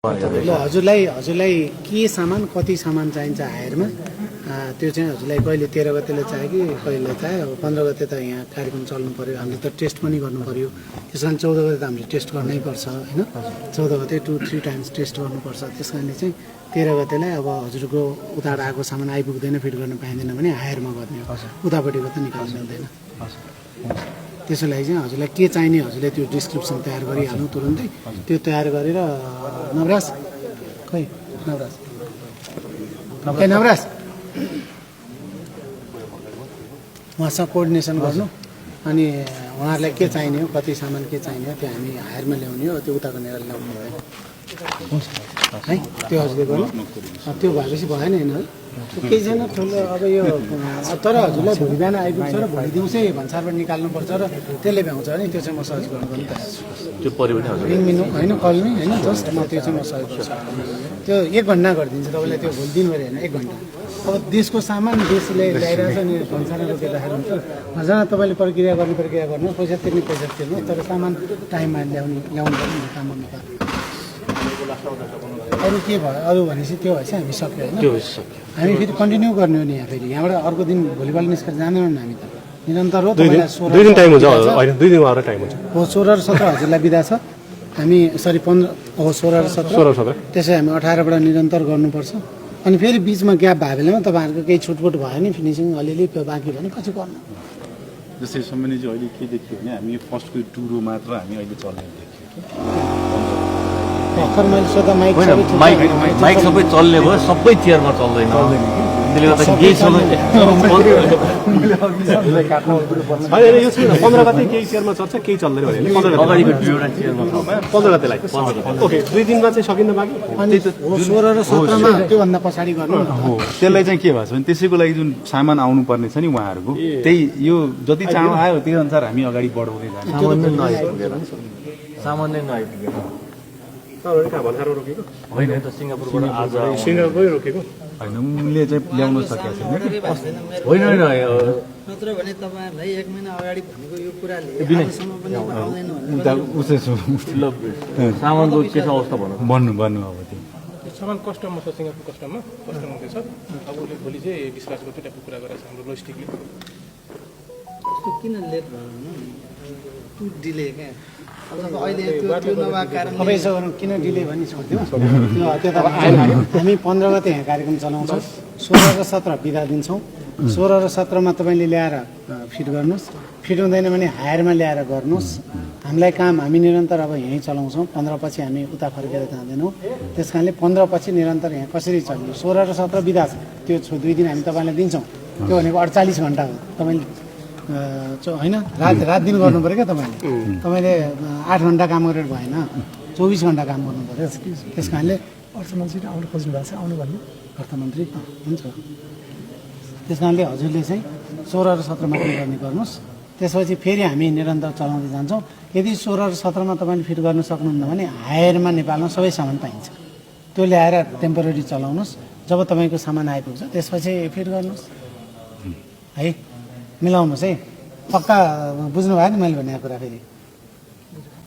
ल हजुरलाई के सामान कति सामान चाहिन्छ हायरमा त्यो चाहिँ हजुरलाई कहिले 13 गतेले चाहियो कि कहिले चाहियो। अब 15 गते त यहाँ कार्यक्रम चल्नु पर्यो, हामीले त टेस्ट पनि गर्नु पर्यो। त्यस कारण 14 गते त हामीले टेस्ट गर्नै पर्छ होइन। 14 गते 2-3 टाइम्स टेस्ट गर्नुपर्छ। त्यस कारणले चाहिँ 13 गतेलाई अब हजुरको उताबाट आएको सामान आइपुग्दैन, फिट गर्न पाइँदैन भने हायरमा गर्ने हो, उतापट्टिको त निकाल्नु मिल्दैन। त्यसको लागि चाहिँ हजुरलाई के चाहिने हजुरले त्यो डिस्क्रिप्सन तयार गरिहाल्नु तुरुन्तै। त्यो तयार गरेर नवराज खै नवराज उहाँसँग कोअर्डिनेसन गर्नु अनि उहाँहरूलाई के चाहिने हो, कति सामान के चाहिने हो त्यो हामी हायरमा ल्याउने हो, त्यो उताको नेर ल्याउनु भयो है। त्यो हजुरले गर्नु। त्यो भएपछि भएन होइन केही छैन ठुलो। अब यो तर हजुरलाई भोलि बिहान आइपुग्छ र भोलि दिउँसै भन्सारबाट निकाल्नुपर्छ र त्यसले भ्याउँछ भने त्यो चाहिँ म सहयोग गर्नु पनि तयार छु। त्यो पऱ्यो भने रिङ होइन कल नै होइन जस्ट म त्यो चाहिँ म सहयोग गर्छु। त्यो 1 घन्टा गरिदिन्छु तपाईँलाई। त्यो भोलि दिनभरि होइन 1 घन्टा। अब देशको सामान देशले ल्याइरहेको छ नि भन्सार रोकिँदाखेरि हुन्छ। हजार तपाईँले प्रक्रिया गर्नु पैसा तिर्नु तर सामान टाइममा ल्याउनु पर्ने काम गर्नु पर्यो। अरू के भयो अरू भनेपछि त्यो भएपछि हामी सक्यो होइन। हामी फेरि कन्टिन्यू गर्ने हो नि यहाँ फेरि यहाँबाट अर्को दिन भोलिपल्ट निस्केर जाँदैनौँ नि हामी त निरन्तर हो। 2 दिन टाइम हुन्छ होइन 2 दिन मात्र टाइम हुन्छ। हो 16 र 17 हजुरलाई बिदा छ। हामी सरी 15 हो 16 र 17 त्यसै हामी 18बाट निरन्तर गर्नुपर्छ। अनि फेरि बिचमा ग्याप भएको बेलामा तपाईँहरूको केही छुटपुट भयो नि फिनिसिङ अलिअलि बाँकी भयो भने पछि गर्नु। जस्तै सम्बन्धी अहिले के देखियो भने हामी फर्स्टको टुरो मात्र हामी अहिले चल्ने देखियो। भर्खर मैले सोध्दा माइक सबै चल्ने भयो, सबै चेयरमा चल्दैन। त्यसले गर्दा केही छैन। 15 गते केही चेयरमा चल्छ केही चल्दैन भने 15 गते एउटा चेयरमा 15 गतेलाई ओके 2 दिनमा चाहिँ सकिन्न बाँकी। अनि 16 र 17 मा त्योभन्दा पछाडि गर्नु हो। त्यसलाई चाहिँ के भएको छ भने त्यसैको लागि जुन सामान आउनु पर्ने छ नि उहाँहरूको त्यही यो जति चाँडो आयो त्यही अनुसार हामी अगाडि बढाउँदै जान्छौँ। सामान्य नआइपुगेर रोकेको होइन त सिङ्गापुरबाट आज सिङ्गापुरमै रोकेको होइन उनले चाहिँ ल्याउन सकेको छैन। होइन नत्र भने तपाईँहरूलाई 1 महिना अगाडि भनेको यो कुराले आजसम्म पनि आउँदैन भने सामानको के छ अवस्था भन्नु अब त्यो सामान कस्टममा छ सिङ्गापुर कस्टममा छ। अब उसले भोलि चाहिँ विश्वास गर्छ ट्यापको कुरा गरेर हाम्रो लोजिस्टिकले किन लेट भयो टु डिले क्या अहिले त्यो नभएको कारण अब यसो गरौँ किन डिले भनी छोड्थ्यौँ। त्यो त हामी 15 गते यहाँ कार्यक्रम चलाउँछौँ। 16 र 17 बिदा दिन्छौँ। 16 र 17 मा तपाईँले ल्याएर फिट गर्नुहोस्। फिट हुँदैन भने हायरमा ल्याएर गर्नुहोस्। हामीलाई काम हामी निरन्तर अब यहीँ चलाउँछौँ। 15 पछि हामी उता फर्केर जाँदैनौँ। त्यस कारणले 15 पछि निरन्तर यहाँ कसरी चल्ने 16 र 17 बिदा छ त्यो 2 दिन हामी तपाईँलाई दिन्छौँ। त्यो भनेको 48 घन्टा हो। तपाईँले होइन रात दिन गर्नु पऱ्यो क्या तपाईँले 8 घन्टा काम गरेर भएन 24 घन्टा काम गर्नु पऱ्यो। त्यस कारणले अर्थमन्त्री आउनु खोज्नु भएको छ आउनु भन्नु अर्थमन्त्री हुन्छ। त्यस कारणले हजुरले चाहिँ 16 र 17 मा गर्ने गर्नुहोस्। त्यसपछि फेरि हामी निरन्तर चलाउँदै जान्छौँ। यदि 16 र 17 मा तपाईँले फिट गर्न सक्नुहुन्न भने हायरमा नेपालमा सबै सामान पाइन्छ त्यो ल्याएर टेम्पोरेरी चलाउनुहोस्। जब तपाईँको सामान आइपुग्छ त्यसपछि फिट गर्नुहोस् है। मिलाउनुहोस् है पक्का बुझ्नु भयो नि मैले भनेको कुरा फेरि।